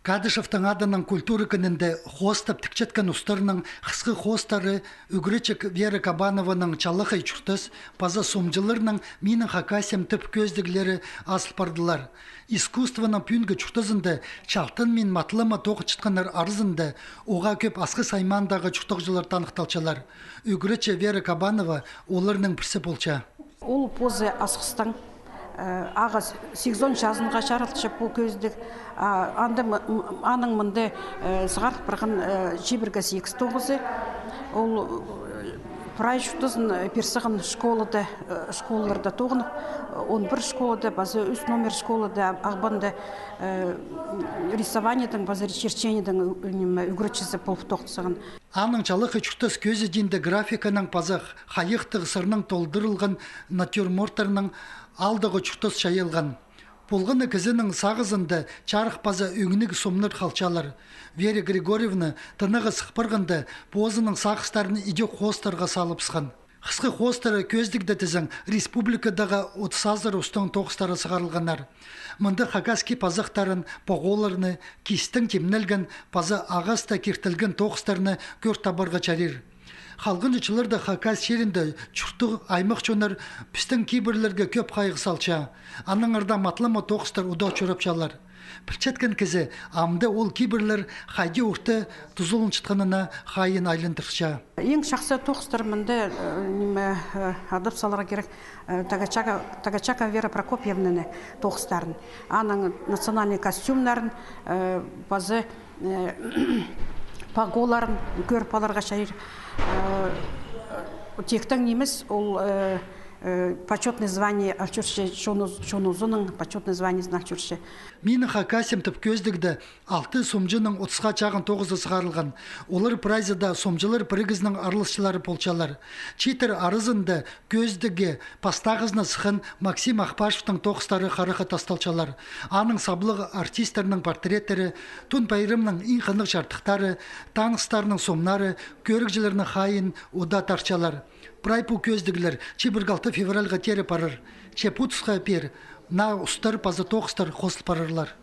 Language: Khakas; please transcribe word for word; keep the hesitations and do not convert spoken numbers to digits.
Кадышевтің адынаң культура кінінде хоостап тікчеткен устарның хысхы хоостары ӱгретчі Вера Кабанованың «Чалахай чуртас» паза сомҷыларның «Минің Хакасиям» тіп кӧзідіглері азыл пардылар. Искусствоның пӱӱнгі чуртазында чалтанмин матлама тоғынчатханнар аразында уғаа кӧп Асхыс аймаандағы чуртағҷылар таныхталчалар. Ӱгретчі Вера Кабанова оларның пірсі полча. Ол позы Асхыстаң, э, ағаа сигізон чазынға чарылча пу кӧзідіг. А, анда м-, м-, аның мында, э, сығарыл парған, э, чибіргі сигіс тоғызы. Ол, э, прай чуртазын, э, пир салған школада, э, школаларда тоғынып, он пір школада, паза ӱс номер школада, Ағбанда, э, рисованиедең, паза черчениедең ӱ-, ниме, ӱгретчізі полып тоғын салған. Аның «Чалахай чуртас» кӧзідігінде графиканың паза хайахтығ сырнаң толдырылған натюрморттарның аалдағы чуртас чайылған. Полған на кізінің сағызында чарых паза ӧңніг сомнар халчалар. Вера Григорьевна тынағға сых парғанда позының сағыстарын идӧк хоостарға салыбысхан. Хысхы хоостары кӧзідігде тізең республикадағы отыс азыра устың тоғыстары сығарылғаннар. Мында хакас кип-азахтарын, поголарны, кистең тимнелген паза ағаста киртілген тоғыстарны кӧр табарға чарир. Халғанҷы чылларда Хакас чирінде чуртығ аймах чоннар пістің кибірлерге кӧп хайығ салча. Аннаңар даа матлама тоғыстар удаа чурапчалар. Пілчеткен кізі амды ол кибірлер хайди орта тузаланчатханына хайиин айландырча. Иң чахсы тоғыстар мында, э, ниме, э, адап саларға кирек, э, Тогочака-, Тогочакова Вера Прокопьевнаны тоғыстарын, аның национальный костюмнарын, э, паза, э, поголарын кӧріп аларға чарир. Э, тиктең нимес, ол, э, э, почётный звание ал чӧрче, чон уз-, чон узының почётный званиезін ал чӧрче. «Минің Хакасиям» тіп кӧзідігде алты сомҷының отысха чағын тоғызы сығарылған. Олар прайзы даа сомҷылар пірігізінің араласчылары полчалар. Чииттер аразында кӧзідігге пастағызына сыххан Максим Ахпашевтің тоғыстары харахха тасталчалар. Аның саблығ артистернің портреттері, Тун пайрамның иң хынығ чардыхтары, таныстарның сомнары кӧрігҷілернің хайиин удаа тартчалар. Прай пу кӧзідіглер чибіргі алты февральға теере парар. Че пу тусха пеер наа устар паза тоғыстар хозыл парарлар.